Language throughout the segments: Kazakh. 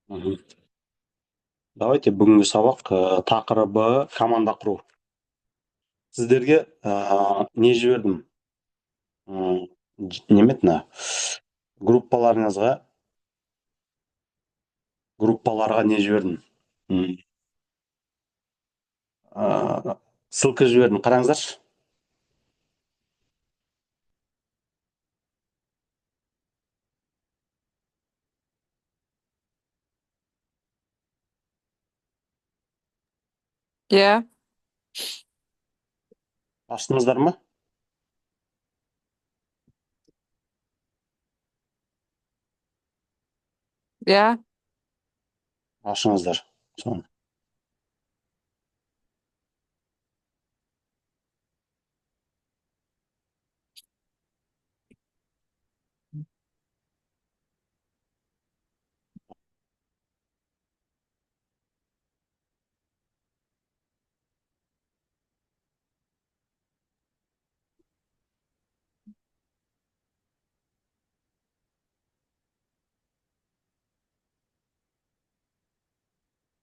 Давайте, бүгінгі сабақ тақырыбы команда құру. Сіздерге не жібердім? Неме еді, мына группаларыңызға, группаларға не жібердім? Ссылка жібердім, қараңыздаршы. Иә. Аштыңыздар ма? Иә. Ашыңыздар соны.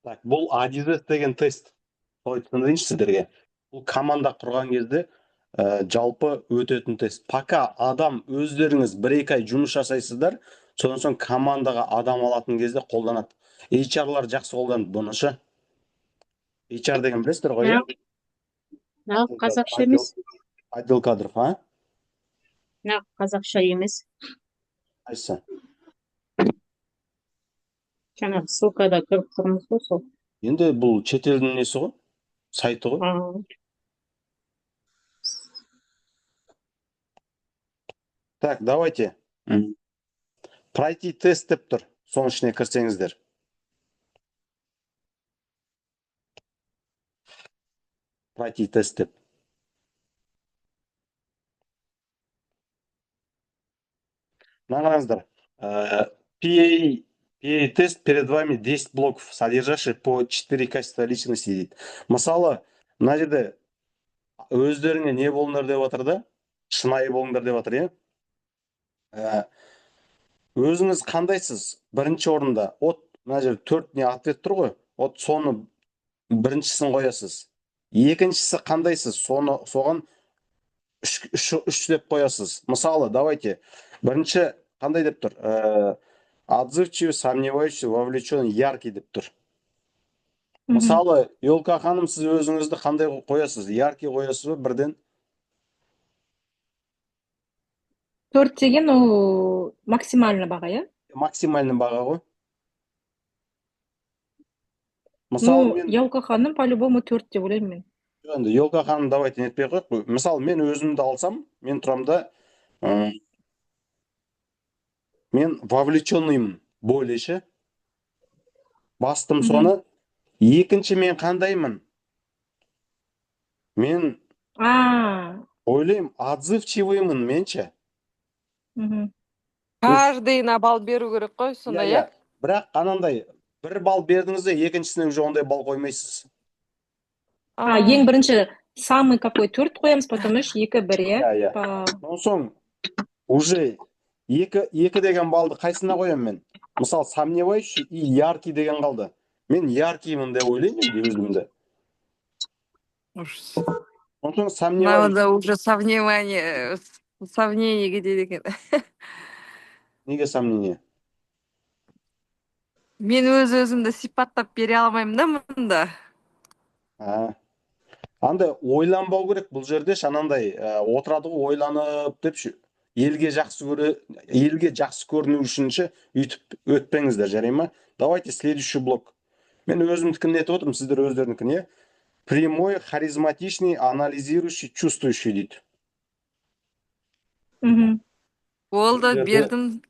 Так, бұл ADDISES деген тест. Солай түсіндірейінші сіздерге. Бұл команда құрған кезде жалпы өтетін тест. Пока адам өздеріңіз 1-2 ай жұмыс жасайсыздар, содан соң командаға адам алатын кезде қолданады. HR-лар жақсы қолданады бұны ше. HR деген білесіздер ғой, иә? Нағыз қазақша емес. Отдел кадров, а? Нағыз қазақша емес. Қайсысы? Жаңағы ссылкада көріп тұрмыз ғой, сол. Енді бұл шетелдің несі ғой? Сайты ғой. А, Так, давайте. Пройти тест деп тұр. Соның ішіне кірсеңіздер. Пройти тест деп. Мына қараңыздар. PA тест: перед вами 10 блоков, содержащих по 4 качества личности, дейді. Мысалы, мына жерде өздеріңе не болыңдар деп жатыр да? Шынайы болыңдар деп жатыр, иә? Өзіңіз қандайсыз? Бірінші орында. Вот мына жерде төрт не ответ тұр ғой. Вот соны біріншісін қоясыз. Екіншісі қандайсыз? Соны соған үш деп қоясыз. Мысалы, давайте. Бірінші қандай деп тұр? Отзывчивый, сомневающийся, вовлеченный, яркий деп тұр. Мысалы, Елка ханым, сіз өзіңізді қандай қоясыз? Яркий қоясыз ба бірден? 4 деген ол максимальный баға, иә? Максимальный баға ғой. Мысалы, Ну, мен Елка ханым по-любому 4 деп ойлаймын мен. Енді Елка ханым, давайте нетпей ақ қояйық. Мысалы, мен өзімді алсам, мен тұрамын да, мен вовлеченныймын более ше. Бастым соны. Екінші мен қандаймын? Мен ойлаймын, отзывчивыймын мен ше. Каждыйына балл беру керек қой сонда, Иә, иә? иә. Бірақ анандай бір балл бердіңіз де, екіншісіне уже ондай балл қоймайсыз. А, ең бірінші самый какой 4 қоямыз, потом 3, 2, 1, иә? Иә. Содан соң уже екі деген баллды қайсына қоямын мен? Мысалы, сомневающий и яркий деген қалды. Мен яркиймін деп ойлаймын енді өзімді. Ужас. Содан соң сомневающий. Мынада уже сомнение кетеді екен. Неге сомнение? Мен өз өзімді сипаттап бере алмаймын да мұнда. А. Андай ойланбау керек бұл жерде ше, анандай отырады ғой ойланып деп ше, елге жақсы көріну үшін ше, өйтіп өтпеңіздер, жарай ма? Давайте следующий блок. Мен өзімдікін нетіп отырмын, сіздер өздерінікін, иә? Прямой, харизматичный, анализирующий, чувствующий дейді. Болды, Бұл жерде- бердім.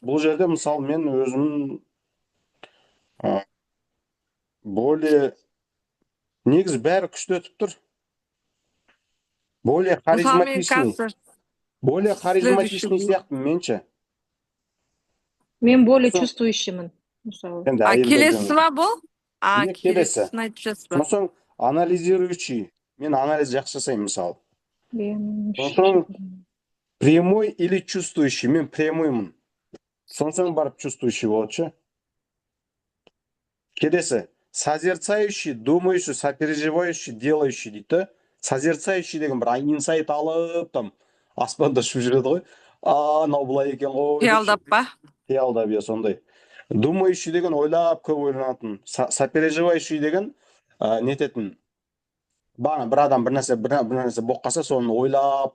Бұл жерде, мысалы, мен өзім более, негізі бәрі күшті өтіп тұр. Более Мысалы, мен харизматичный. қазір Более харизматичный следующий сияқтымын мен ше. Мен более Сол- чувствующиймін, мысалы. Енді А, әйелдерден- келесісі ма бұл? А, Не, келесі. келесісін айтып жатсыз ба? Содан соң анализирующий. Мен анализ жақсы жасаймын, мысалы. Мен Содан соң прямой или чувствующий. Мен прямоймын. Содан соң барып чувствующий болады ше. Келесі: созерцающий, думающий, сопереживающий, делающий дейді да. Созерцающий деген бір инсайт алып, там аспанда ұшып жүреді ғой, а мынау былай екен ғой деп ше. Қиялдап па? Қиялдап, иә, сондай. Думающий деген ойлап, көп ойланатын. Сопереживающий деген нететін, бағана бір адам бір нәрсе болып қалса, соны ойлап,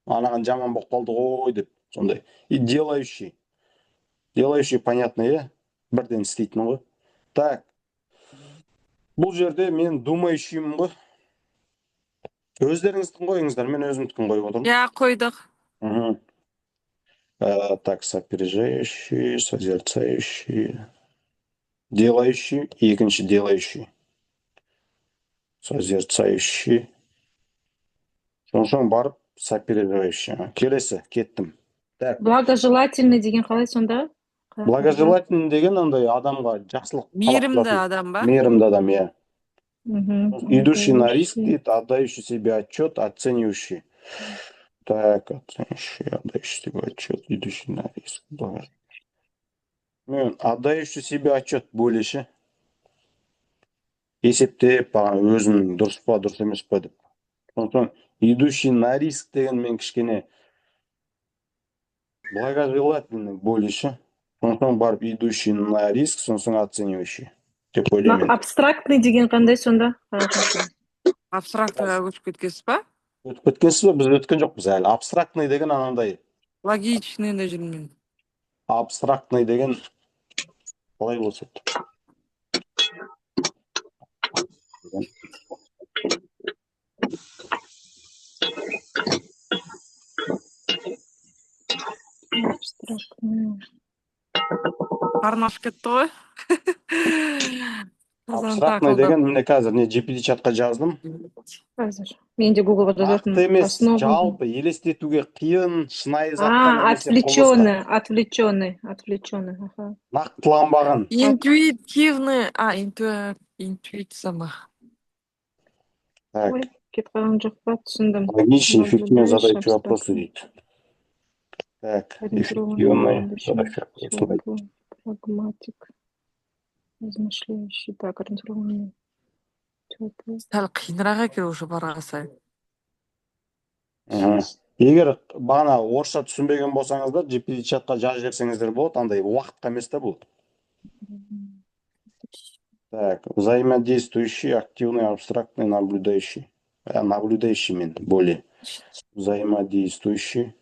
анаған жаман болып қалды ғой деп, сондай. И делающий. Делающий понятно, иә, бірден істейтін ғой. Так, бұл жерде мен думающиймін ғой. Өздеріңіздікін қойыңыздар, мен өзімдікін қойып отырмын. Иә, қойдық. Так, сопереживающий, созерцающий, делающий, екінші делающий, созерцающий, соң барып сопереживающий. Келесі, кеттім. Так. Благожелательный деген қалай сонда? Благожелательный деген андай адамға жақсылық қалап Мейірімді тұратын. адам ба? Мейірімді адам, иә. Идущий на риск Наблюдающий. дейді, отдающий себе отчет, оценивающий. Так, оценивающий, отдающий себе отчет, идущий на риск. Мен отдающий себе отчет более ше. Есептеп, бағана өзім дұрыс па, дұрыс емес па деп. Сондықтан идущий на риск деген мен кішкене благожелательный более ше. Сондықтан барып идущий на риск, сосын оценивающий деп ойлаймын мен. Абстрактный деген қандай сонда? Абстрактныйға көшіп кеткенсіз ба? Өтіп кеткенсіз ба? Біз өткен жоқпыз әлі. Абстрактный деген анандай. Логичный да жүрмін мен. Абстрактный деген қалай болса еді? Абстрактный. Қарны ашып кетті ғой. Қазан Абстрактный тақылдап. деген міне, қазір не GPT чатқа жаздым. Қазір. Мен де Гуглға Нақты жазатын. емес, Основа. жалпы елестетуге қиын, шынайы затқа А, немесе құбылысқа. отвлеченный, отвлеченный, отвлеченный. Аха. Нақтыланбаған. Интуитивный, а, интуиция ма? Так. Ой, кетіп қалған жоқ па? Түсіндім. Логичный, эффективно Наблюдающий, задающий вопросы абстрактный. дейді. Так, Ориентированный эффективный, на будущее, задающий вопросы. теплый, прагматик, размышляющий, так, ориентированный, теплый. Сәл қиынырақ екен уже барған сайын. Егер бағана орысша түсінбеген болсаңыздар, GPT чатқа жазып жіберсеңіздер болады, андай уақытқа емес та бұл. Так, взаимодействующий, активный, абстрактный, наблюдающий. Наблюдающий мен более. Взаимодействующий.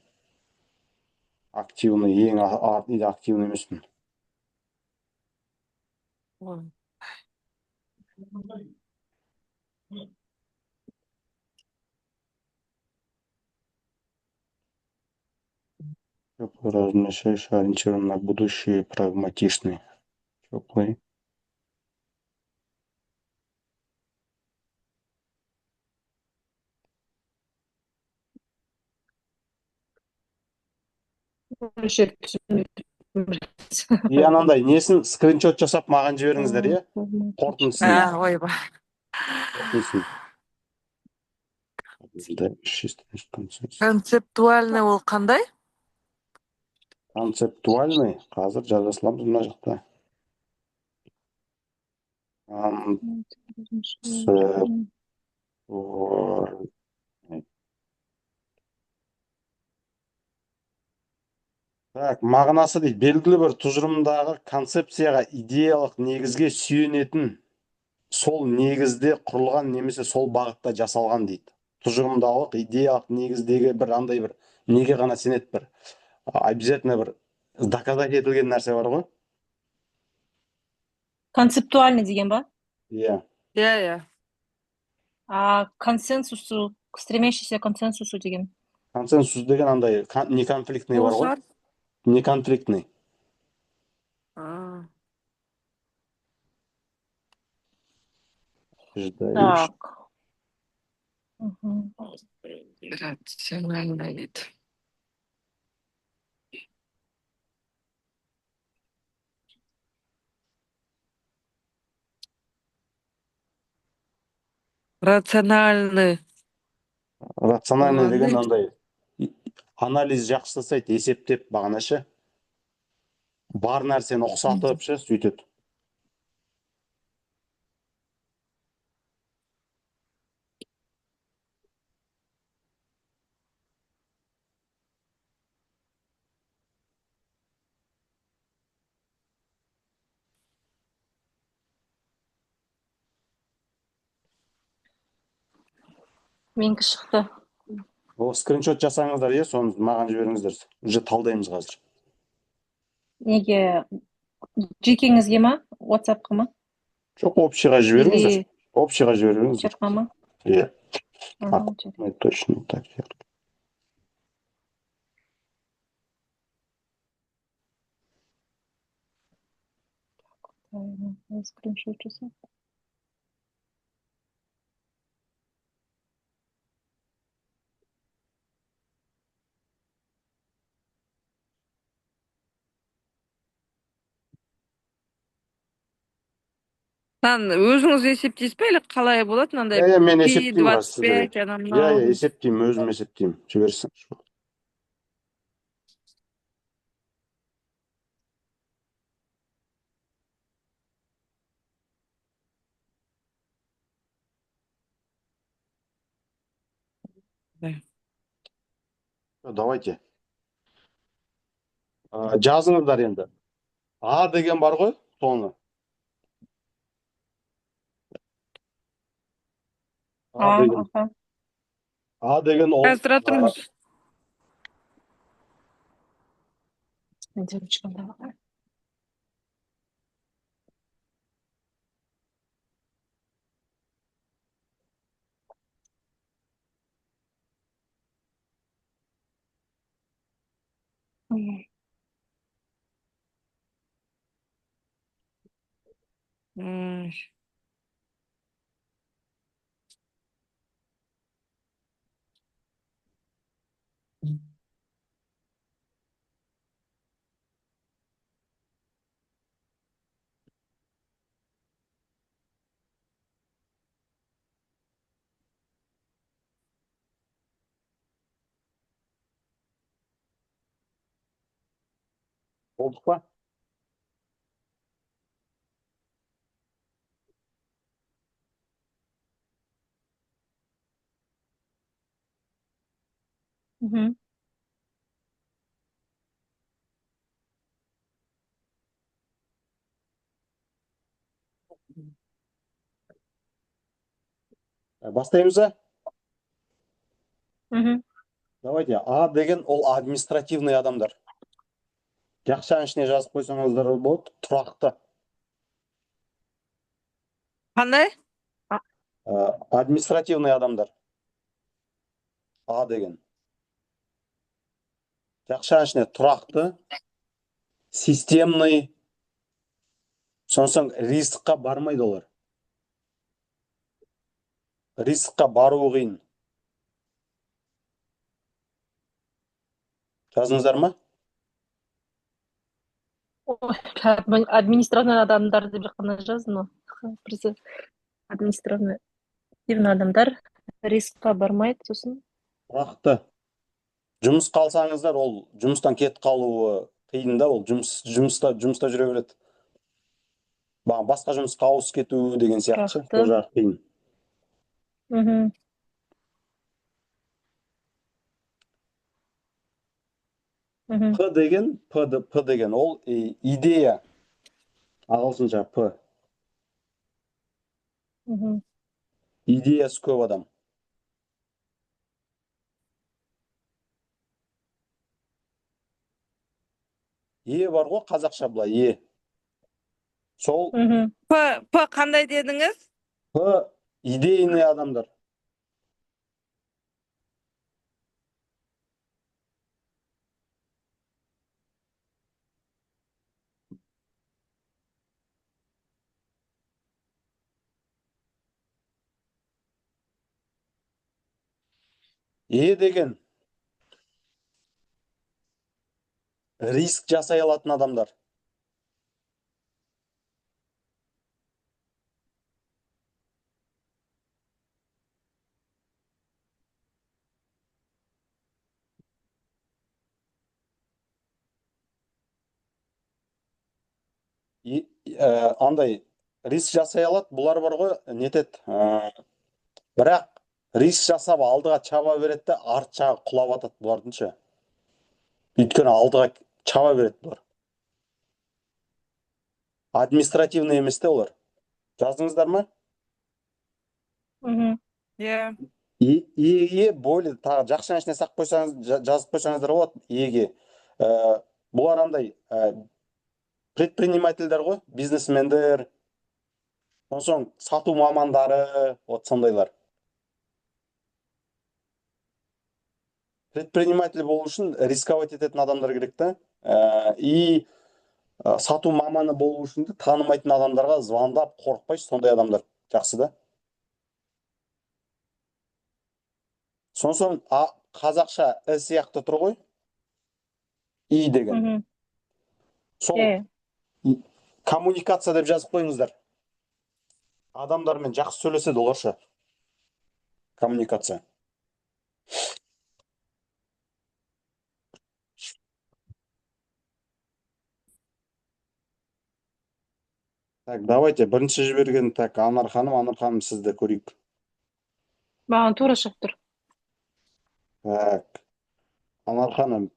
Активный, ең активный емеспін. Ой. Теплый, размышляющий, ориентирован на будущее, прагматичный. Теплый. Вообще түсінбедім. И анандай несін скриншот жасап маған жіберіңіздер, иә? Қорытындысын. А, ойбай. Қорытындысын. Концептуальный. Концептуальный ол қандай? Концептуальный қазір жаза саламыз мына жақта. Концептуальный. Так, мағынасы дейді: белгілі бір тұжырымдағы концепцияға, идеялық негізге сүйенетін, сол негізде құрылған немесе сол бағытта жасалған дейді. Тұжырымдалық, идеялық негіздегі бір андай бір неге ғана сенеді, бір обязательно бір доказать етілген нәрсе бар ғой. Концептуальный деген ба? Иә. Иә. А консенсусу, стремящийся к консенсусу деген. Консенсус деген андай неконфликтный бар Ол ғой. шығар. Неконфликтный. А. Ожидающий. Так. Мгм. Рациональный дейді. Рациональный. Рациональный деген Болғанда андай анализ жақсы жасайды, есептеп бағана ше. Бар нәрсені ұқсатып ше, сөйтеді. Менікі шықты. Ол скриншот жасаңыздар, иә, соны маған жіберіңіздер. Уже талдаймыз қазір. Неге, жекеңізге ма, WhatsAppқа ма? Жоқ, общий ға жіберіңіздер. Или Общий ға жіберіңіздер. чатқа ма? Иә. Ага, чат. Точно так. Скриншот жасап. Мынаны өзіңіз есептейсіз бе или қалай болады мынандай? Иә, мен Пи есептеймін қазір двадцать сіздерге. пять анау Иә, мынау. иә, есептеймін, өзім есептеймін. Жіберсеңізші. Да. Давайте. Жазыңыздар енді. А деген бар ғой, соны. А А, деген. аха. А деген ол Қазір тұра тұрыңыз. Менде ручкам да бар. Ой. Болдық па? Мгм. Бастаймыз ба? Мгм. Давайте. А деген ол административный адамдар. Жақшаның ішіне жазып қойсаңыздар болады. Тұрақты. Қандай? Административный адамдар. А деген. Жақшаның ішіне тұрақты, системный, сонсоң риск қа бармайды олар. Риск қа баруы қиын. Жаздыңыздар ма? Ой, административный адамдар деп қана жаздым, но просто административный адамдар риск қа бармайды, сосын Тұрақты. Жұмысқа алсаңыздар, ол жұмыстан кетіп қалуы қиын да, ол жұмыста жүре береді. Басқа жұмысқа ауысып кету деген сияқты ше, Тұрақты. ол жағы қиын. Мгм. Мгм. П деген, П, П деген ол идея. Ағылшынша П. Мгм. Идеясы көп адам. Е бар ғой қазақша былай, е. Сол Мгм. П, П қандай дедіңіз? П идейный адамдар. Е деген риск жасай алатын адамдар. Андай риск жасай алады, бұлар бар ғой, нетеді, бірақ риск жасап алдыға чаба береді де, арт жағы құлап атады бұлардың ше. Өйткені алдыға чаба береді бұлар. Административный емес те олар. Жаздыңыздар ма? Мгм. Иә. Е более тағы жақсы ішіне сақ қойсаңыз, жазып қойсаңыздар болады. Еге. Бұлар андай предпринимательдер ғой, бизнесмендер. Соң сату мамандары, вот сондайлар. Предприниматель болу үшін рисковать ететін адамдар керек та. И сату маманы болу үшін де танымайтын адамдарға звондап қорықпай, сондай адамдар жақсы да. Соң қазақша і сияқты тұр ғой. И деген. Сол коммуникация деп жазып қойыңыздар. Адамдармен жақсы сөйлеседі олар ше. Коммуникация. Так, давайте бірінші жіберген, так, Анар ханым, Анар ханым, сізді көрейік. Маған тура шығып тұр. Так. Анар ханым,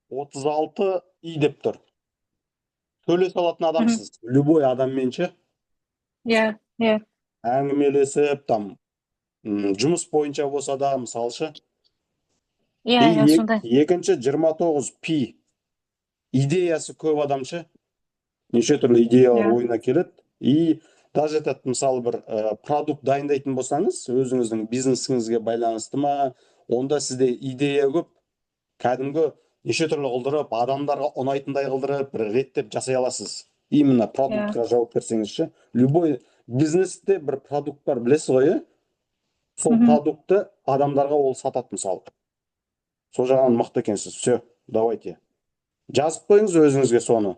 36 и деп тұр. Сөйлесе алатын адамсыз. Любой адаммен ше. Иә, иә. Әңгімелесіп, там, жұмыс бойынша болса да, мысалы ше. Иә, иә, сондай. Екінші 29 пи. Идеясы көп адам ше. Неше түрлі идеялар ойына келеді. И даже этот, мысалы, бір продукт дайындайтын болсаңыз, өзіңіздің бизнесіңізге байланысты ма, онда сізде идея көп. Кәдімгі неше түрлі қылдырып, адамдарға ұнайтындай қылдырып, бір реттеп жасай аласыз. Именно продуктқа жауап берсеңіз ше. Любой бизнесте бір продукт бар, білесіз ғой, иә? Сол продуктты адамдарға ол сатады, мысалы. Сол жағынан мықты екенсіз. Все, давайте. Жазып қойыңыз өзіңізге соны.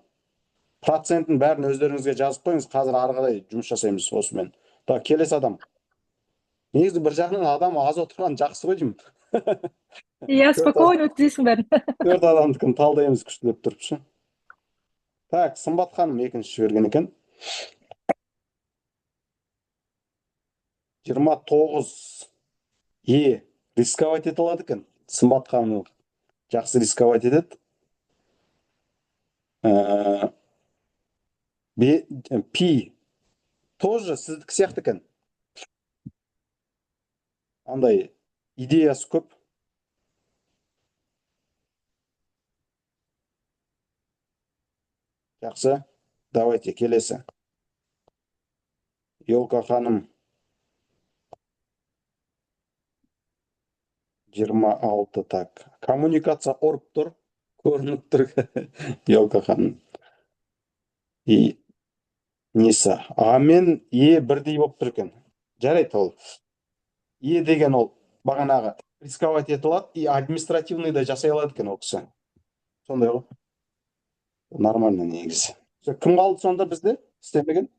Процентін бәрін өздеріңізге жазып қойыңыз. Қазір ары қарай жұмыс жасаймыз осымен. Так, келесі адам. Негізі бір жағынан адам аз отырған жақсы ғой деймін. Иә, спокойно өткізесің бәрін. 4 адамдікін талдаймыз күштілеп тұрып ше. Так, Сымбат ханым екінші жіберген екен. 29 Е, рисковать ете алады екен. Сымбат ханым жақсы рисковать етеді. Пи тоже сіздікі сияқты екен. Андай идеясы көп. Жақсы. Давайте келесі. Елка ханым. 26, так. Коммуникация ұрып тұр. Көрініп тұр. Елка ханым. И несі? А мен Е бірдей болып тұр екен. Жарайды ол. Е деген ол бағанағы рисковать ете алады и административный да жасай алады екен ол кісі. Сондай ғой. Нормально негізі. Кім қалды сонда бізде? Істемеген?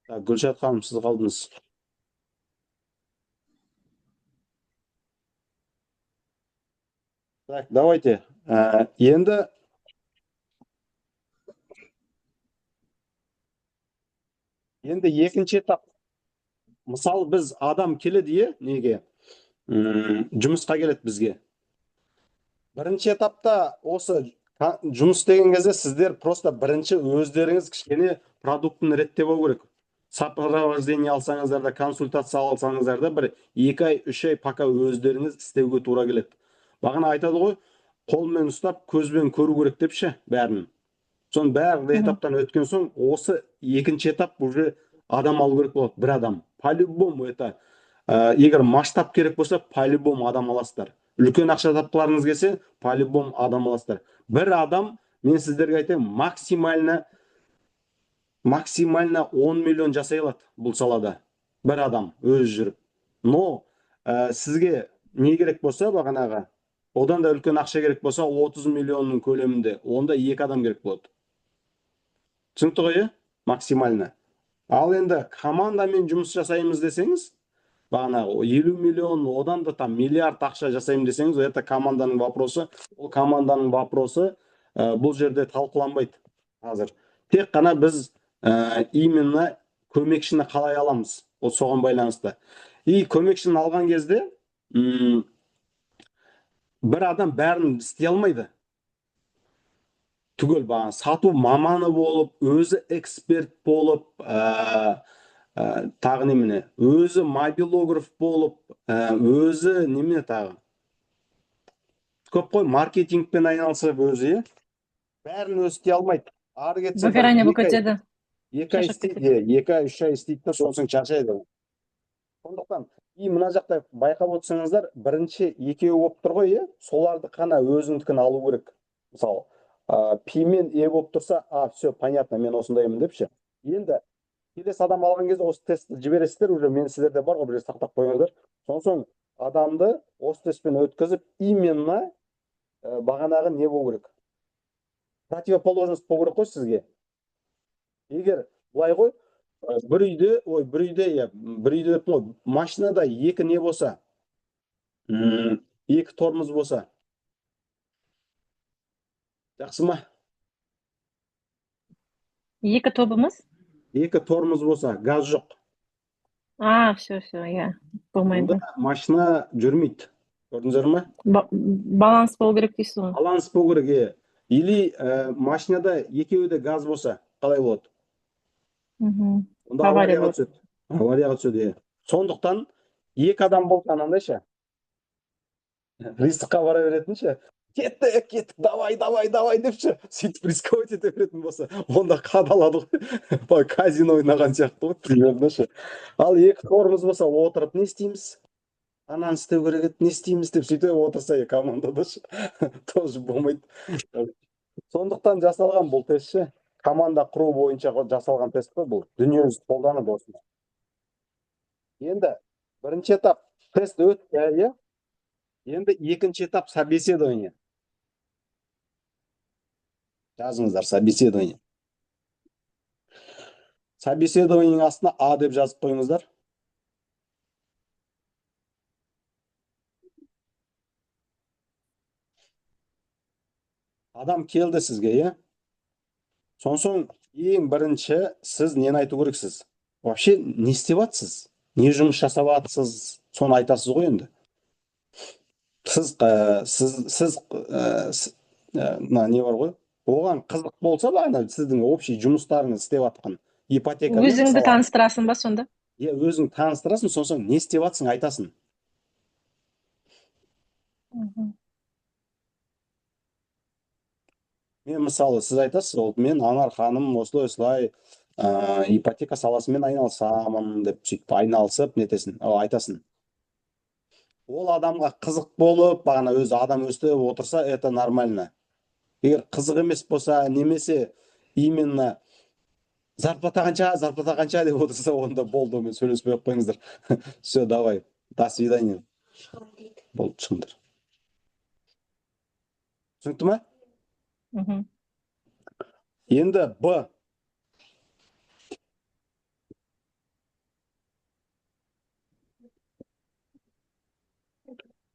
Так, Гүлшат ханым, сіз қалдыңыз. Так, давайте. Енді екінші этап. Мысалы, біз адам келеді, е, неге? Жұмысқа келеді бізге. Бірінші этапта осы жұмыс істеген кезде сіздер просто бірінші өздеріңіз кішкене продуктын реттеп алу керек. Сопровождение алсаңыздар да, консультация алсаңыздар да, бір 2 ай, 3 ай пока өздеріңіз істеуге тура келеді. Бағана айтады ғой, қолмен ұстап, көзбен көру керек деп ше, бәрін. Соның бәрі этаптан өткен соң, осы екінші этап уже адам алу керек болады, бір адам. По-любому это, егер масштаб керек болса, по-любому адам аласыздар. Үлкен ақша тапқыларыңыз келсе, по-любому адам аласыздар. Бір адам, мен сіздерге айтайын, максимально 10 миллион жасай алады бұл салада. Бір адам өзі жүріп. Но сізге не керек болса, бағанағы, одан да үлкен ақша керек болса, 30 миллионның көлемінде, онда 2 адам керек болады. Түсінікті ғой, е? Максимально. Ал енді командамен жұмыс жасаймыз десеңіз, бағанағы 50 миллион, одан да там миллиард ақша жасаймын десеңіз, это команданың вопросы. Ол команданың вопросы бұл жерде талқыланбайды қазір. Тек қана біз именно көмекшіні қалай аламыз, ол соған байланысты. И көмекшіні алған кезде бір адам бәрін істей алмайды. Түгел бағана сату маманы болып, өзі эксперт болып, Тағы немене, өзі мобилограф болып, өзі немене тағы көп қой, маркетингпен айналысып өзі, иә, бәрін өзі істей алмайды. Ары кетсе бір Выгорание болып 2 ай, кетеді. 2 ай Шаршап істейді, кетеді. иә, 2 ай, 3 ай істейді да, сосын шаршайды. Сондықтан и мына жақта байқап отырсаңыздар, бірінші екеуі болып тұр ғой, иә, соларды қана өзіңдікін алу керек. Мысалы, П мен Е болып тұрса, а, все понятно, мен осындаймын деп ше. Енді келесі адам алған кезде осы тестті жібересіздер, уже мен сіздерде бар ғой, бір жерде сақтап қойыңыздар. Сосын адамды осы тестпен өткізіп, именно бағанағы не болу керек, противоположность болу керек қой сізге. Егер былай ғой, бір үйде, ой, бір үйде, иә, бір үйде деппін ғой, машинада екі не болса, екі тормоз болса, жақсы ма? Екі тобымыз? Екі тормоз болса, газ жоқ. А, все, все, иә, болмайды. Онда машина жүрмейді, көрдіңіздер ма? Баланс болу керек дейсіз ғой. Баланс болу керек, иә. Или машинада екеуі де газ болса, қалай болады? Онда Авария аварияға болады. түседі, аварияға түседі, иә. Сондықтан екі адам болса, анандай ше, рискқа бара беретін ше, кеттік, кеттік, давай, давай, давай деп ше, сөйтіп рисковать ете беретін болса, онда қадалады ғой, казино ойнаған сияқты ғой примерно ше. Ал екі тормоз болса, отырып не істейміз, ананы істеу керек еді, не істейміз деп сөйтіп отырса, командада ше, тоже болмайды. Сондықтан жасалған бұл тест ше, команда құру бойынша жасалған тест қой бұл, дүниежүзі қолданады осыны. Енді бірінші этап тест өтті, иә. Енді екінші этап собеседование. Жазыңыздар собеседование. Собеседованиенің астына А деп жазып қойыңыздар. Адам келді сізге, иә? Сонсоң ең бірінші сіз нені айту керексіз? Вообще не істеп жатсыз? Не жұмыс жасап жатсыз? Соны айтасыз ғой енді. Сіз, сіз, сіз, мына не бар ғой? Оған қызық болса, бағана сіздің общий жұмыстарыңыз істеп жатқан ипотека. Өзіңді таныстырасың ба сонда? Иә, өзің таныстырасың, сонсоң не істеп жатсың айтасың. Мен мысалы, сіз айтасыз, ол мен Анар ханым осылай осылай ипотека саласымен айналысамын деп, сөйтіп айналысып нетесің, айтасың. Ол адамға қызық болып, бағана өзі адам өстіп отырса, это нормально. Егер қызық емес болса, немесе именно зарплата қанша, зарплата қанша деп отырса, онда болды, онымен сөйлеспей ақ қойыңыздар. Все, давай, до свидания. Болды, шығыңдар. Түсінікті ма? Енді Б.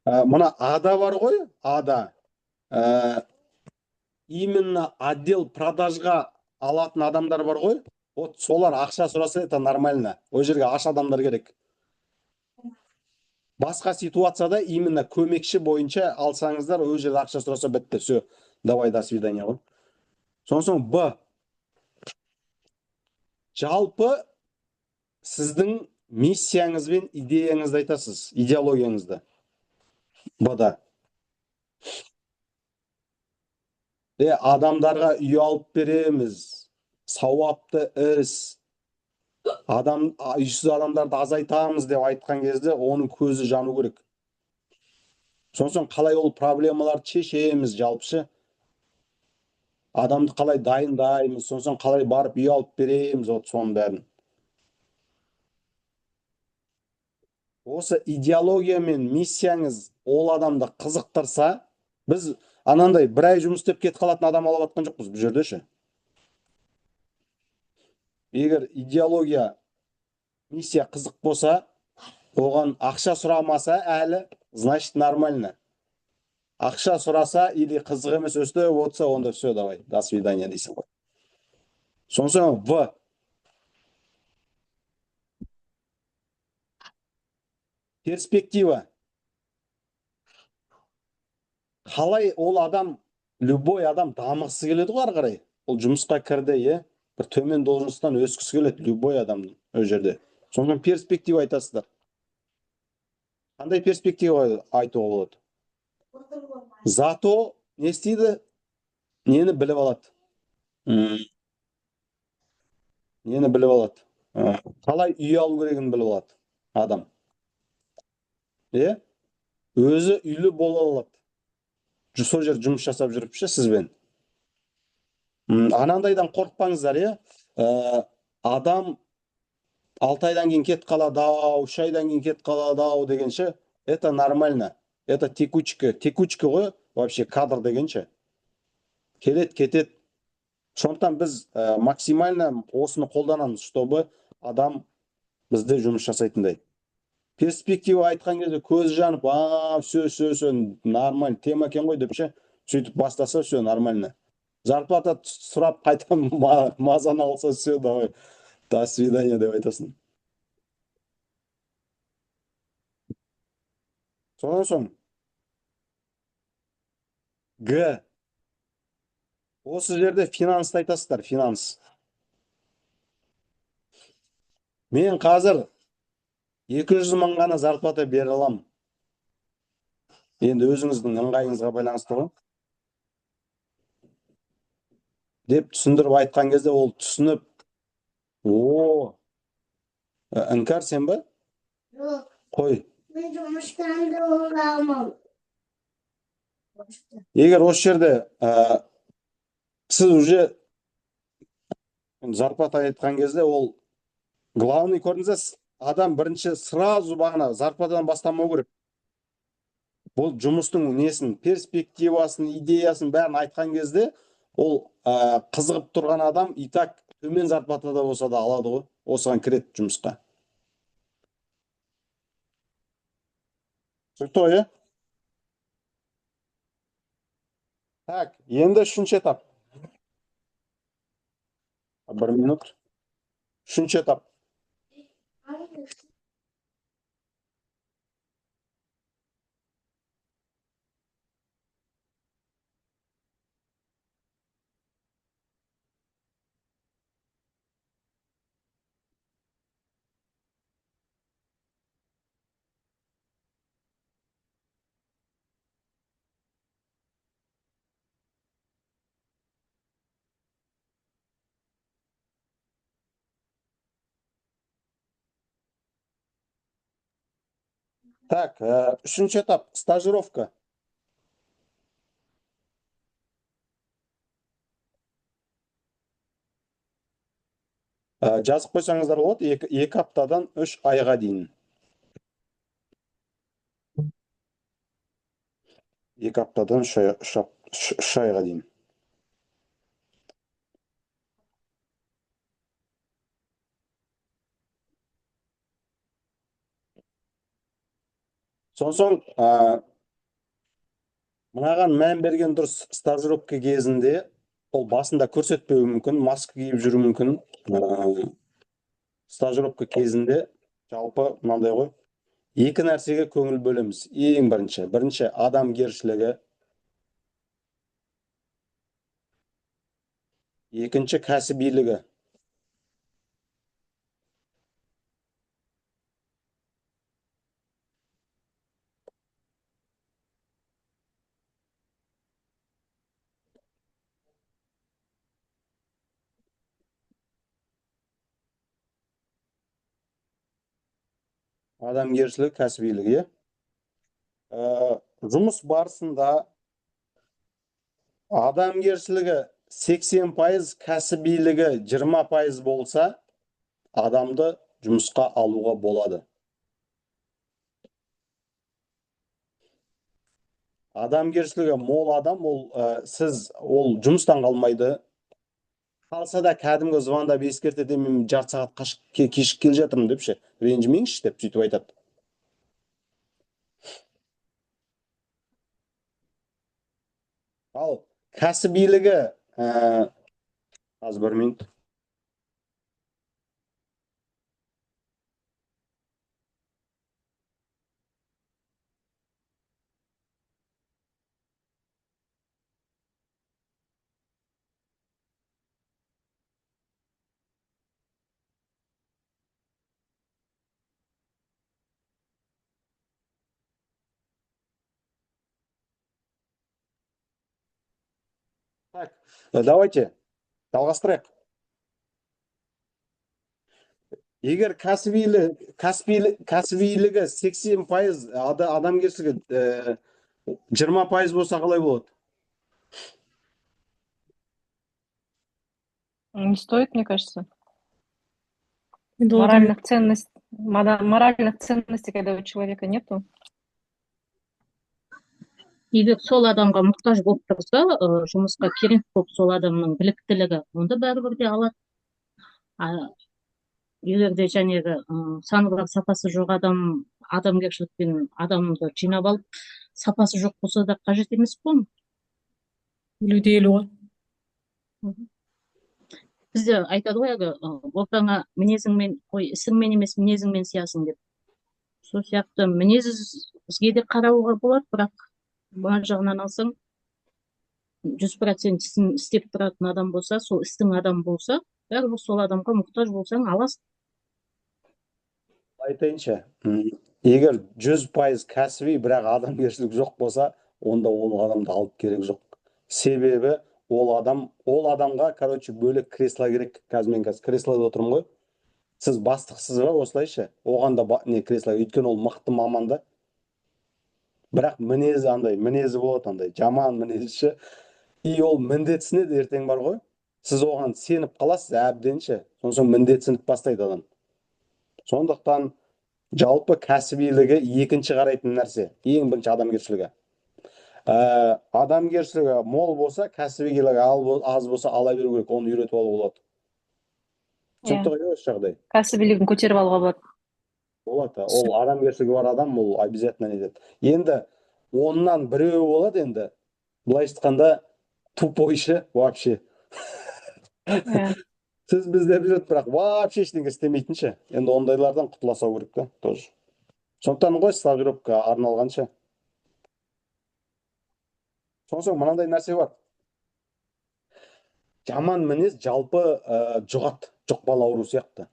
Мына Ада бар ғой, Ада. Именно отдел продажға алатын адамдар бар ғой. Вот солар ақша сұраса, это нормально. Ол жерге аш адамдар керек. Басқа ситуацияда именно көмекші бойынша алсаңыздар, ол жерде ақша сұраса бітті. Все, давай, до свидания ғой. Сонсоң Б. Жалпы сіздің миссияңыз бен идеяңызды айтасыз, идеологияңызды. Б-да. Адамдарға үй алып береміз, сауапты іс, үйсіз адамдарды азайтамыз деп айтқан кезде оның көзі жану керек. Сонсоң қалай ол проблемаларды шешеміз жалпышы? Адамды қалай дайындаймыз, сонсоң қалай барып үй алып береміз, вот соның бәрін. Осы идеология мен миссияңыз ол адамды қызықтырса, біз анандай бір ай жұмыс істеп кетіп қалатын адам алып жатқан жоқпыз бұл жерде ше. Егер идеология, миссия қызық болса, оған ақша сұрамаса әлі, значит нормально. Ақша сұраса или қызық емес өстіп отырса, онда все, давай, до свидания дейсің ғой. Сонсоң В. Перспектива. Қалай ол адам, любой адам дамығысы келеді ғой ары қарай. Ол жұмысқа кірді, е? Бір төмен должностьтан өскісі келеді любой адамның ол жерде. Сондықтан перспектива айтасыздар. Қандай перспектива айтуға болады? Зато не істейді? Нені біліп алады? Нені біліп алады? Қалай үй алу керегін біліп алады адам. Е? Өзі үйлі бола алады. Сол жерде жұмыс жасап жүріп ше сізбен. Анандайдан қорықпаңыздар, иә? Адам 6 айдан кейін кетіп қалады ау, 3 айдан кейін кетіп қалады ау дегенше, это нормально. Это текучка, текучка ғой, вообще кадр дегенше. Келеді, кетеді. Сондықтан біз максимально осыны қолданамыз, чтобы адам бізде жұмыс жасайтындай. Перспектива айтқан кезде көзі жанып, а, все, все, все, нормально, тема екен ғой деп ше, сөйтіп бастаса, все нормально. Зарплата сұрап қайта мазаны алса, все, давай, до свидания деп айтасың. Содан соң Г. Осы жерде финансты айтасыздар, финанс. Мен қазір 200 мың ғана зарплата бере аламын. Енді өзіңіздің ыңғайыңызға байланысты ғой. Деп түсіндіріп айтқан кезде ол түсініп, о, Іңкәр сен бе? Жоқ. Қой. Мен жұмыстан да боламын. Егер осы жерде сіз уже зарплата айтқан кезде ол главный көрдіңіз, адам бірінші сразу бағана зарплатадан бастамау керек. Бұл жұмыстың несін, перспективасын, идеясын бәрін айтқан кезде ол қызығып тұрған адам и так төмен зарплатада болса да алады ғой, осыған кіреді жұмысқа. Түсінікті ғой, иә? Так, енді үшінші этап. Бір минут. Үшінші этап. Так, үшінші этап, стажировка. Жазып қойсаңыздар болады, екі аптадан 3 айға дейін. 2 аптадан 3 айға дейін. Сонсоң, мынаған мән берген дұрыс. Стажировка кезінде ол басында көрсетпеуі мүмкін, маска киіп жүруі мүмкін. Стажировка кезінде жалпы мынандай ғой, екі нәрсеге көңіл бөлеміз. Ең бірінші адамгершілігі, екінші кәсібилігі. Адамгершілік, кәсібилік, иә? Жұмыс барысында адамгершілігі 80%, кәсібилігі 20% болса, адамды жұмысқа алуға болады. Адамгершілігі мол адам, сіз, ол жұмыстан қалмайды. Қалса да кәдімгі звондап ескертеді, мен жарты сағат кешігіп келе жатырмын деп ше, ренжімеңізші деп сөйтіп айтады. Ал кәсібилігі, аз бір минут. Так, давайте жалғастырайық. Егер кәсібилігі 80%, адамгершілігі 20% болса, қалай болады? Не стоит, мне кажется. Енді ол Моральных ценностей, когда у человека нету. Егер сол адамға мұқтаж болып тұрса, жұмысқа керек болып сол адамның біліктілігі, онда бәрібір де алады. А егер де жаңағы саны бар, сапасы жоқ адам, адамгершілікпен адамды жинап алып, сапасы жоқ болса да, қажет емес қой оның. 50 де 50 ғой. Бізде айтады ғой әлгі, ортаңа мінезіңмен, ой, ісіңмен емес, мінезіңмен сиясың деп. Сол сияқты мінезге де қарауға болады, бірақ мына жағынан алсаң, 100% ісін істеп тұратын адам болса, сол істің адамы болса, бәрібір сол адамға мұқтаж болсаң, аласың. Айтайыншы, егер 100% кәсіби, бірақ адамгершілік жоқ болса, онда ол адамды алып керек жоқ. Себебі ол адамға, короче, бөлек кресло керек. Қазір мен қазір креслода отырмын ғой. Сіз бастықсыз ба осылайша? Оған да не кресло, өйткені ол мықты маман да. Бірақ мінезі андай, мінезі болады андай, жаман мінезі ше. И ол міндетсінеді ертең бар ғой. Сіз оған сеніп қаласыз әбден ше. Содан соң міндетсініп бастайды адам. Сондықтан жалпы кәсібилігі екінші қарайтын нәрсе, ең бірінші адамгершілігі. Адамгершілігі мол болса, кәсібилігі аз болса, ала беру керек, оны үйретіп алуға болады. Түсінікті ғой осы жағдай? Кәсібилігін көтеріп алуға болады. Болады. Ол адамгершілігі бар адам, ол обязательно нетеді. Енді оннан біреуі болады енді. Былайша айтқанда, тупой ше, вообще. Сіз бізде жүреді, бірақ вообще ештеңе істемейтін ше. Енді ондайлардан құтыла салу керек та, тоже. Сондықтан ғой стажировка арналған ше. Содан соң мынандай нәрсе бар. Жаман мінез жалпы, жұғады, жұқпалы ауру сияқты.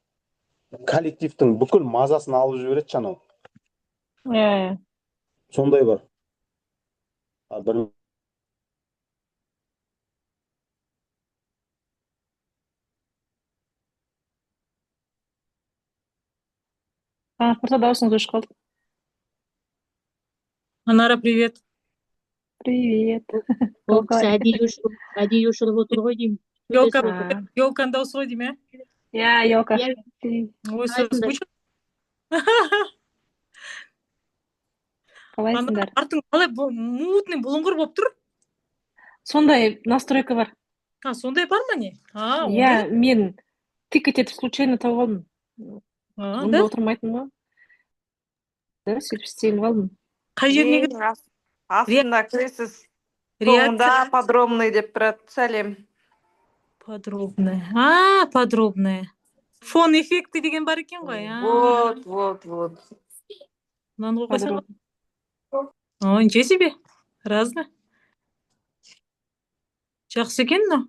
Коллективтің бүкіл мазасын алып жібереді анау. Иә, иә. Сондай бар. А, бір Қанат мырза, дауысыңыз өшіп қалды. Анара, привет. Привет. Ол кісі әдейі өшіріп отыр ғой деймін. Елка, А. елканың дауысы ғой деймін, ә? Иә, елка. Иә. Ой, Қалайсыңдар? скучно. Қалайсыңдар? Артың қалай мутный, бұлыңғыр болып тұр? Сондай настройка бар. А, сондай бар ма не? А, Иә, ондай? мен тикет етіп случайно тауып алдым. А, Онда да? отырмайтын ғой. Да, сөйтіп істеліп алдым. Қай жеріне Ең астында кіресіз. Реакция. Соңында подробный деп тұрады. Сәлем. Подробная. А, подробная. Фон эффекті деген бар екен ғой. А. Вот, вот, вот. Мынаны қойып қойсаң Подробно. О, ничего себе. Разно. Жақсы екен мынау.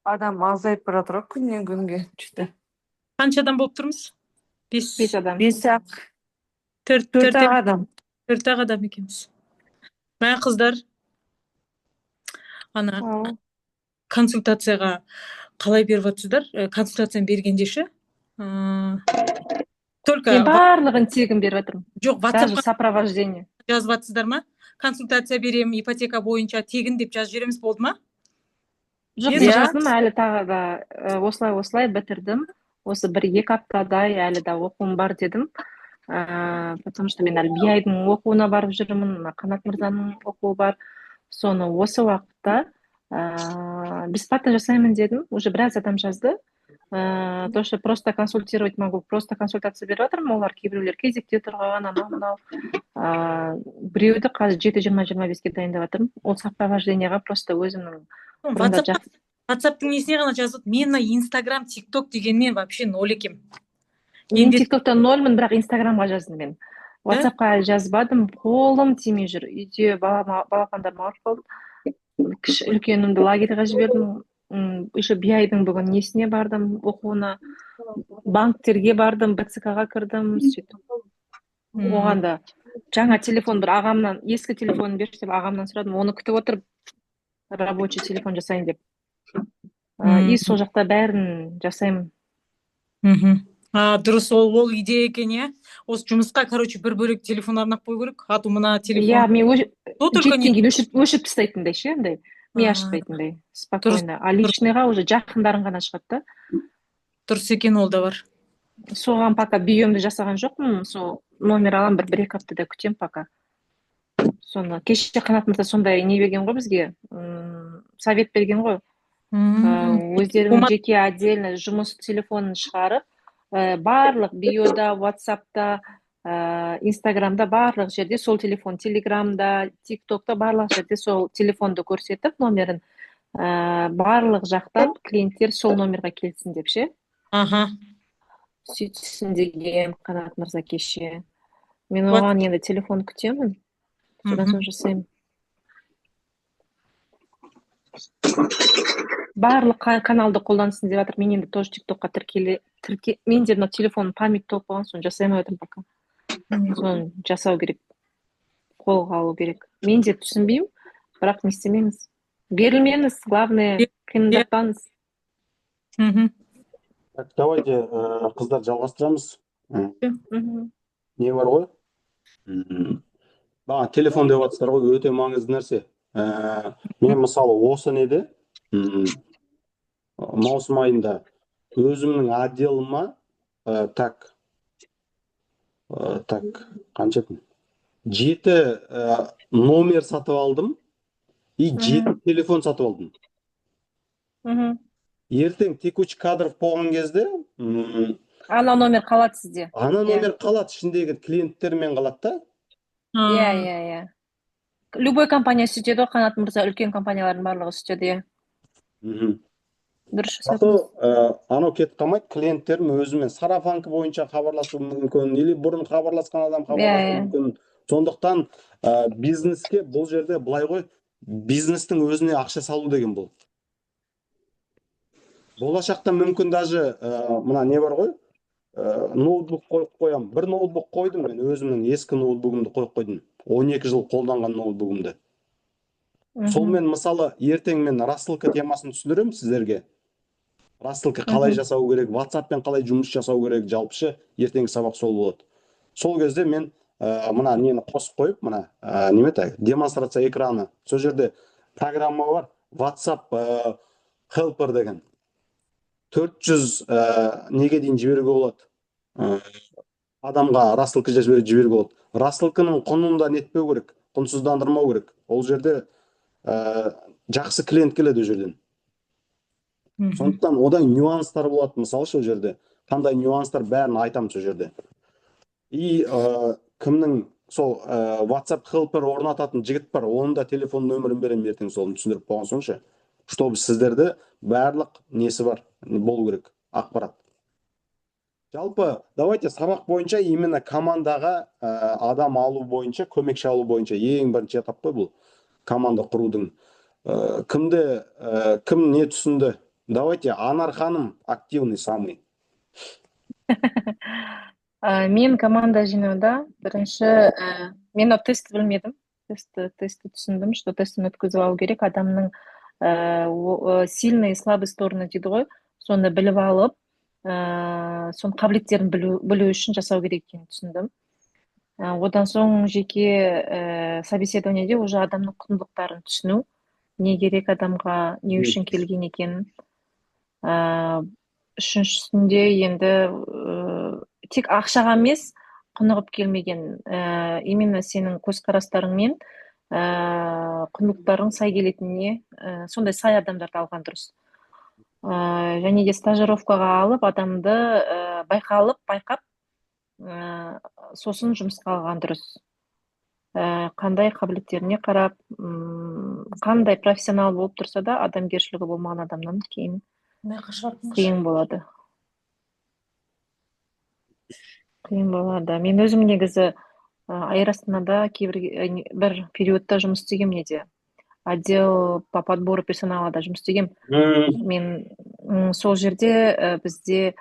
Адам азайып бара жатыр ғой күннен күнге. Что-то. Қанша адам болып тұрмыз? Бес. Бес адам. Бес ақ. Төрт, Төрт төрт, ақ адам. төрт ақ адам екенбіз. Мә, қыздар. Ана Ау. консультацияға қалай беріп жатсыздар? Консультацияны бергенде ше? Только Мен барлығын тегін беріп жатырмын. Жоқ, Даже WhatsApp-қа сопровождение. жазып жатсыздар ма? Консультация беремін ипотека бойынша тегін деп жазып жібереміз, болды ма? Жоқ, Иә. мен жаздым әлі тағы да, осылай осылай бітірдім. Осы бір екі аптадай әлі де оқуым бар дедім. Потому что мен әлі BI-дің оқуына барып жүрмін, мына Қанат мырзаның оқуы бар. Соны осы уақытта, бесплатно жасаймын дедім. Уже біраз адам жазды. То, что просто консультировать могу, просто консультация беріп жатырмын. Олар кейбіреулер кезекте тұрған, анау мынау. Біреуді қазір 7:20-25-ке дайындап жатырмын. Ол сопровождениеға просто өзімнің бұрында жақсы WhatsApp-тың несіне ғана жазып, мен мына Инстаграм, ТикТок дегенмен вообще ноль екенмін. Мен Енді ТикТокта нольмін, бірақ Инстаграмға жаздым мен. Ватсапқа әлі жазбадым, қолым тимей жүр. Үйде балапандарым ауырып қалды. Кіші үлкенімді лагерьға жібердім. Еще BI-дың бүгін несіне бардым, оқуына. Банктерге бардым, БЦК-ға кірдім, сөйтіп. Оған да жаңа телефон бір ағамнан, ескі телефонын берші деп ағамнан сұрадым. Оны күтіп отырып, рабочий телефон жасайын деп. И сол жақта бәрін жасаймын. А, дұрыс, ол идея екен, иә. Осы жұмысқа, короче, бір бөлек телефон арнап қою керек, а то мына телефон Иә, мен то только жеткеннен не кейін өшіріп тастайтындай ше, андай ми ашытпайтындай, спокойно. А личныйға уже жақындарың ғана шығады да. Дұрыс екен, ол да бар. Соған пока биомды жасаған жоқпын. Сол номер аламын, бір екі аптада күтемін пока соны. Кеше Қанат мырза сондай не берген ғой бізге, совет берген ғой. Өздерінің жеке отдельно жұмыс телефонын шығарып, барлық биода, Ватсапта, Инстаграмда, барлық жерде сол телефон, Телеграмда, ТикТокта, барлық жерде сол телефонды көрсетіп, номерін, барлық жақтан клиенттер сол номерға келсін деп ше. Сөйтсін деген Қанат мырза кеше. Мен оған енді телефон күтемін, содан соң жасаймын. Барлық каналды қолдансын деп жатыр. Мен енді тоже ТикТокқа тіркеле, тірке, мен де мына телефон память толып қойған, соны жасай алмай жатырмын пока. Соны жасау керек, қолға алу керек. Мен де түсінбеймін, бірақ не істемеңіз, берілмеңіз, главное, қиындатпаңыз. Так, давайте, қыздар, жалғастырамыз. Не бар ғой? Бағана телефон деп жатсыздар ғой, өте маңызды нәрсе. Мен мысалы осы неде, маусым айында өзімнің отделыма, так, так, қанша екен? 7 номер сатып алдым и 7 телефон сатып алдым. Ертең текучий кадров болған кезде Ана номер қалады сізде. Ана номер қалады, ішіндегі клиенттермен қалады да. Иә, иә, иә. Любой компания сөйтеді ғой, Қанат мырза, үлкен компаниялардың барлығы сөйтеді, иә. Дұрыс Зато жасадыңыз. Анау кетіп қалмайды, клиенттерім өзімен сарафанка бойынша хабарласуы мүмкін или бұрын хабарласқан адам хабарласуы мүмкін. Сондықтан бизнеске бұл жерде былай ғой, бизнестің өзіне ақша салу деген бұл. Болашақта мүмкін даже мына не бар ғой, ноутбук қойып қоямын. Бір ноутбук қойдым мен, өзімнің ескі ноутбугымды қойып қойдым. 12 жыл қолданған ноутбугымды. Сонымен мысалы ертең мен рассылка темасын түсіндіремін сіздерге. Рассылка қалай жасау керек, WhatsAppпен қалай жұмыс жасау керек, жалпышы ертеңгі сабақ сол болады. Сол кезде мен мына нені қосып қойып, мына неме еді, демонстрация экраны. Сол жерде программа бар, WhatsApp Helper деген. 400 неге дейін жіберуге болады. Адамға рассылка жіберуге болады. Рассылканың құнын да нетпеу керек, құнсыздандырмау керек. Ол жерде жақсы клиент келеді ол жерден. Сондықтан одан нюанстар болады, мысалы, сол жерде. Қандай нюанстар, бәрін айтамын сол жерде. И кімнің сол WhatsApp Helper орнататын жігіт бар, оның да телефон нөмірін беремін ертең, соны түсіндіріп болған соң ше. Чтобы сіздерде барлық несі бар, болу керек ақпарат. Жалпы, давайте сабақ бойынша именно командаға адам алу бойынша, көмекші алу бойынша ең бірінші этап қой бұл команда құрудың. Кімді, кім не түсінді? Давайте, Анар ханым активный самый. Мен команда жинауда бірінші, мен мынау тестті білмедім. Тестті түсіндім, что тесттен өткізіп алу керек адамның сильный и слабый стороны дейді ғой, соны біліп алып, соның қабілеттерін білу үшін жасау керек екенін түсіндім. Одан соң жеке собеседованиеде уже адамның құндылықтарын түсіну, не керек адамға, не үшін келген екенін. Үшіншісінде енді тек ақшаға емес құнығып келмеген, именно сенің көзқарастарыңмен құндылықтарың сай келетініне, сондай сай адамдарды алған дұрыс. Және де стажировкаға алып адамды, байқалып, байқап, сосын жұмысқа алған дұрыс. Қандай қабілеттеріне қарап, қандай профессионал болып тұрса да, адамгершілігі болмаған адамнан кейін қиын болады. Қиын болады. Мен өзім негізі Эйр Астанада кейбір бір периодта жұмыс істегенмін, неде, отдел по подбору персонала да жұмыс істегенмін. Мен сол жерде бізде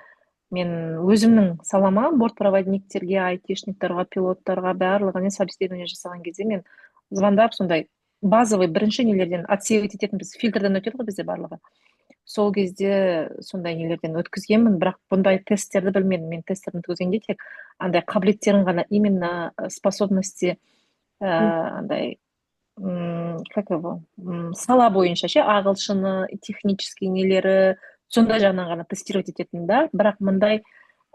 мен өзімнің салама, бортпроводниктерге, айтишниктарға, пилоттарға, барлығына собеседование жасаған кезде мен звондап, сондай базовый бірінші нелерден отсеивать ететінбіз. Фильтрден өтеді ғой бізде барлығы. Сол кезде сондай нелерден өткізгенмін, бірақ бұндай тесттерді білмедім. Мен тесттерді өткізгенде тек андай қабілеттерін ғана, именно способности, андай как его, сала бойынша ше, ағылшыны, технический нелері, сондай жағынан ғана тестировать ететін да. Бірақ мындай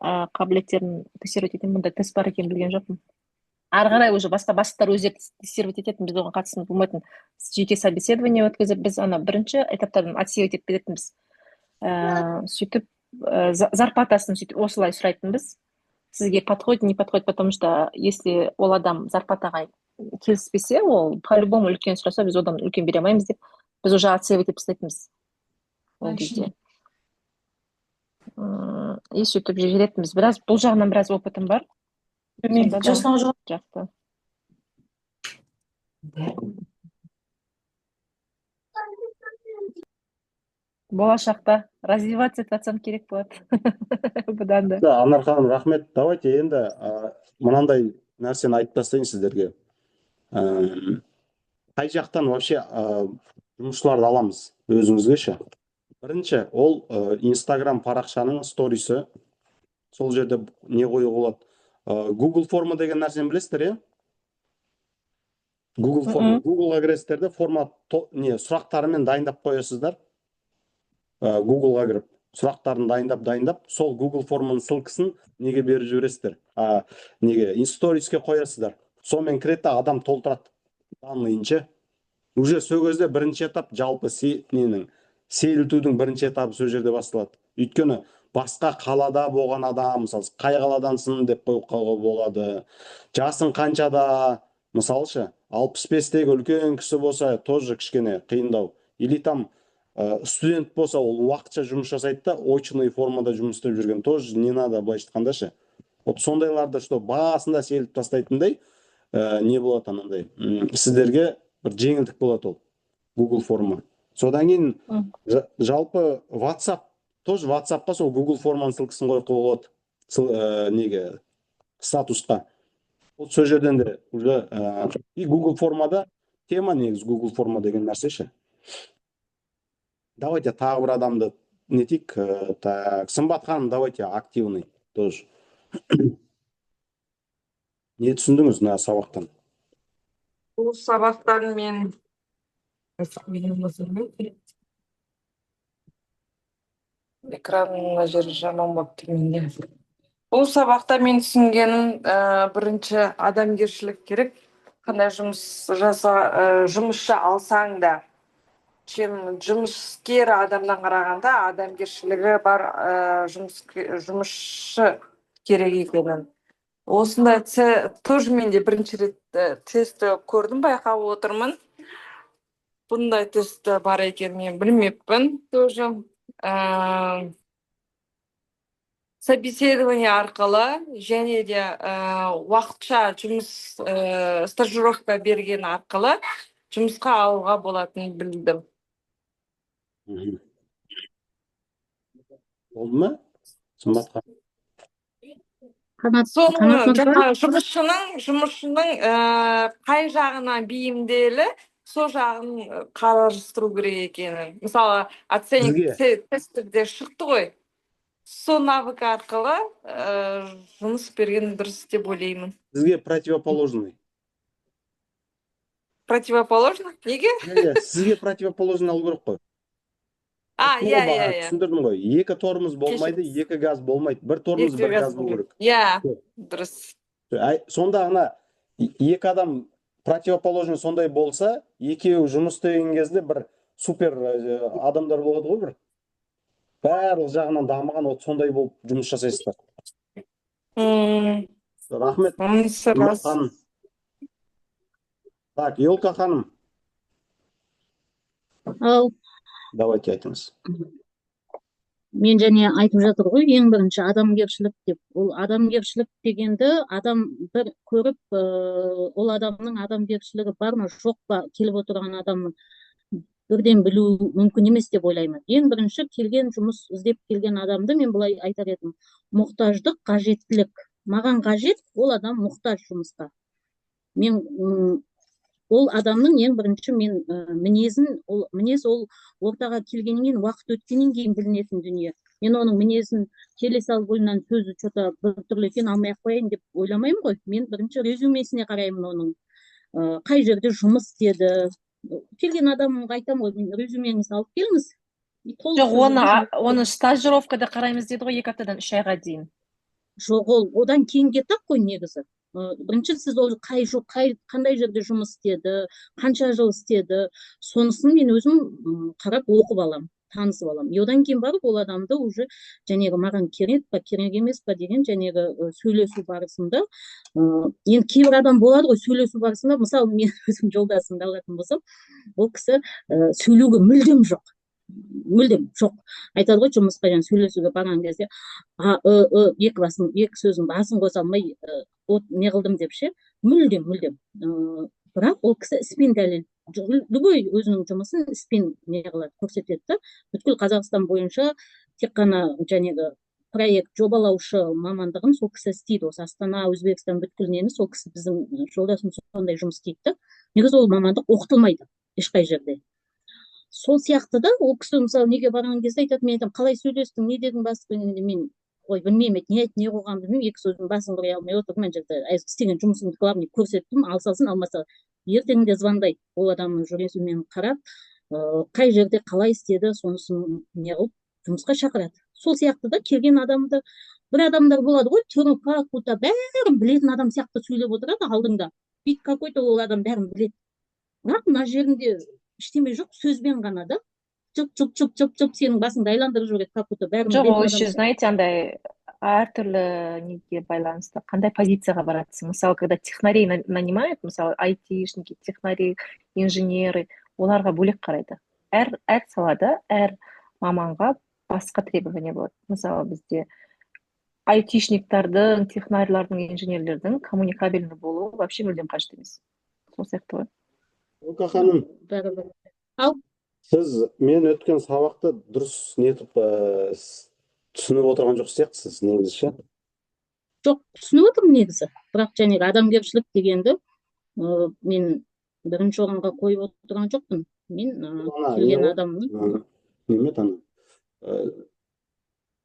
қабілеттерін тестировать ететін мындай тест бар екенін білген жоқпын. Ары қарай уже басқа бастықтар өздері тестировать ететін, біз оған қатысымыз болмайтын. Жеке собеседование өткізіп, біз ана бірінші этаптардан отсеивать етіп беретінбіз. Сөйтіп зарплатасын сөйтіп осылай сұрайтынбыз: сізге подходит, не подходит? Потому что если ол адам зарплатаға келіспесе, ол по любому үлкен сұраса, біз одан үлкен бере алмаймыз деп, біз уже отсеивать етіп тастайтынбыз ол кезде. И сөйтіп жіберетінбіз. Біраз бұл жағынан біраз опытым бар. Мен Сонда да жасұлан жауап. Жақсы. Болашақта развиваться етіп жатсам, керек болады бұдан да. Да, Анар ханым, рахмет. Давайте енді мынандай нәрсені айтып тастайын сіздерге. Қай жақтан вообще жұмысшыларды аламыз өзіңізге ше? Бірінші ол Инстаграм парақшаның сторисі. Сол жерде не қоюға болады? Google форма деген нәрсені білесіздер, иә? Google форма. Googleға кіресіздер де, форма не сұрақтарымен дайындап қоясыздар. Googleға кіріп, сұрақтарын дайындап, дайындап, сол Google форманың ссылкасын неге беріп жібересіздер? Неге? Сториске қоясыздар. Сонымен кіреді да, адам толтырады данныйын ше. Уже сол кезде бірінші этап, жалпы ненің, сейілтудің бірінші этабы сол жерде басталады. Өйткені басқа қалада болған адам, мысалы, қай қаладансың деп қоюға болады. Жасың қаншада, мысалы ше, 65-тегі үлкен кісі болса, тоже кішкене қиындау. Или там студент болса, ол уақытша жұмыс жасайды да, очный формада жұмыс істеп жүрген тоже не надо, былайша айтқанда ше. Вот сондайларды, что басында сейілтіп тастайтындай не болады анандай, сіздерге бір жеңілдік болады ол Google форма. Содан кейін жалпы WhatsApp тоже, WhatsAppқа сол Google форманың ссылкасын қоюға болады. Неге, статусқа. Вот сол жерден де уже и Google формада тема негізі Google форма деген нәрсе ше. Давайте тағы бір адамды нетейік. Так, Сымбат ханым, давайте активный тоже. Не түсіндіңіз мына сабақтан? Бұл сабақтан мен экран мына жері жаман болып тұр менде. Бұл сабақта мен түсінгенім, бірінші адамгершілік керек. Қандай жұмыс жаса, жұмысшы алсаң да, чем жұмыскер адамнан қарағанда адамгершілігі бар жұмысшы керек екенін. Осындай тоже мен де бірінші рет тестті көрдім, байқап отырмын. Бұндай тест бар екенін мен білмеппін тоже. Собеседование арқылы және де уақытша жұмыс, стажировка берген арқылы жұмысқа алуға болатынын білдім. Болды ма, Сымбат ханым? Қанат, Соны Қанат мырза. Жаңағы жұмысшының қай жағына бейімделі, сол жағын қарастыру керек екенін. Мысалы, оценник тесттерде шықты ғой. Сол навык арқылы жұмыс берген дұрыс деп ойлаймын. Сізге противоположный. Противоположно? Неге? Иә, сізге противоположный алу керек қой. А, Айттым иә, ғой иә, бағана, иә. түсіндірдім ғой. Екі тормоз болмайды, Кешіріңіз. екі газ болмайды. Бір тормоз, Екі бір газ газ болу болмайды. керек. Иә, дұрыс. Сонда ана екі адам противоположный сондай болса, екеуі жұмыс істеген кезде бір супер адамдар болады ғой бір. Барлық жағынан дамыған, вот сондай болып жұмыс жасайсыздар. Рахмет, Онысы Сымбат рас. ханым. Так, Елка ханым, Ау, давайте айтыңыз. Мен және айтып жатыр ғой, ең бірінші адамгершілік деп. Ол адамгершілік дегенді адам бір көріп, ол адамның адамгершілігі бар ма, жоқ па, келіп отырған адамның бірден білу мүмкін емес деп ойлаймын. Ең бірінші келген, жұмыс іздеп келген адамды мен былай айтар едім: мұқтаждық, қажеттілік. Маған қажет, ол адам мұқтаж жұмысқа. Мен ол адамның ең бірінші мен мінезін, ол мінез ол ортаға келгеннен кейін, уақыт өткеннен кейін білінетін дүние. Мен оның мінезін келе салып, ойымнан сөзі че-то біртүрлі екен, алмай ақ қояйын деп ойламаймын ғой. Мен бірінші резюмесіне қараймын оның, қай жерде жұмыс істеді. Келген адамға айтамын ғой мен: «Резюмеңізді алып келіңіз». И толық Жоқ, сол оны жерде жұмыс оны стажировкада қараймыз деді ғой, 2 аптадан 3 айға дейін. Жоқ, ол одан кейінгі этап қой негізі. Бірінші сіз ол қай қай қандай жерде жұмыс істеді, қанша жыл істеді, сонысын мен өзім қарап, оқып аламын, танысып аламын. И одан кейін барып ол адамды уже жәнегі маған керек па, керек емес па деген жәнегі сөйлесу барысында, енді кейбір адам болады ғой сөйлесу барысында. Мысалы, мен өзім жолдасымды алатын болсам, ол кісі сөйлеуге мүлдем жоқ, мүлдем жоқ. Айтады ғой, жұмысқа жаңа сөйлесуге барған кезде а ы ы екі басын, екі сөздің басын қоса алмай, от не қылдым деп ше, мүлдем, мүлдем. Бірақ ол кісі іспен дәлел, любой өзінің жұмысын іспен не қылады, көрсетеді да. Бүткіл Қазақстан бойынша тек қана жәнегі проект жобалаушы мамандығын сол кісі істейді. Осы Астана, Өзбекстан, бүткіл нені сол кісі, біздің жолдасым сондай жұмыс істейді да. Негізі ол мамандық оқытылмайды ешқай жерде. Сол сияқты да, ол кісі мысалы неге барған кезде айтады, мен айтамын: «Қалай сөйлестің, не дедің бастықпен?» «Мен ой, білмеймін, не айтып, не қойғанымды білмеймін, екі сөздің басын құра алмай отырдым ана жерде. Істеген жұмысымды главный көрсеттім, алса алсын, алмаса». Ертеңінде звондайды, ол адамның резюмені қарап, қай жерде қалай істеді, сонысын не қылып, жұмысқа шақырады. Сол сияқты да, келген адамды бір адамдар болады ғой, түрі как будто бәрін білетін адам сияқты сөйлеп отырады алдыңда, вид какой то ол адам бәрін біледі, бірақ мына жерінде ештеме жоқ, сөзбен ғана да чып чып чып чып чып сенің басыңды айландырып жібереді, как будто бәрін Жоқ, білетін ол адам еще, сияқты. знаете, андай әртүрлі неге байланысты, қандай позицияға баратсың. Мысалы, когда технарей нанимают, мысалы, айтишники, технари, инженеры, оларға бөлек қарайды. Әр салада, әр маманға басқа требование болады. Мысалы, бізде айтишниктардың, технарилардың, инженерлердің коммуникабельный болуы вообще мүлдем қажет емес. Сол сияқты ғой. Ока ханым. Бәрібір. Ау. Сіз мен өткен сабақты дұрыс нетіп түсініп отырған жоқ сияқтысыз негізі ше. Жоқ, түсініп отырмын негізі, бірақ жәнегі адамгершілік дегенді мен бірінші орынға қойып отырған жоқпын. Мен Ана не келген ғой, адамның ана, неме еді ана,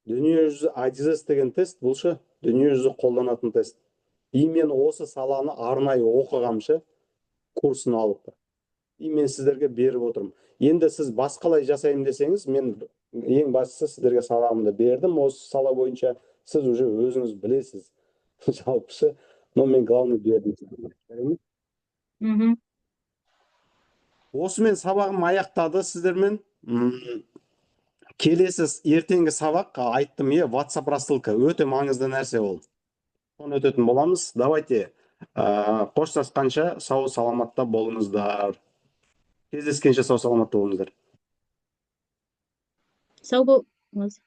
дүниежүзі IDES деген тест бұл ше, дүниежүзі қолданатын тест. И мен осы саланы арнайы оқығам ше, курсын алып, и мен сіздерге беріп отырмын. Енді сіз басқалай жасаймын десеңіз, мен ең бастысы сіздерге сабағымды бердім осы сала бойынша, сіз уже өзіңіз білесіз жалпы ше, но мен главный бердім сіздерге. Осымен сабағым аяқтады сіздермен. Келесі ертеңгі сабақ айттым, иә, WhatsApp рассылка өте маңызды нәрсе ол, соны өтетін боламыз. Давайте, қоштасқанша сау саламатта болыңыздар, кездескенше сау саламатта болыңыздар. Сау болыңыз.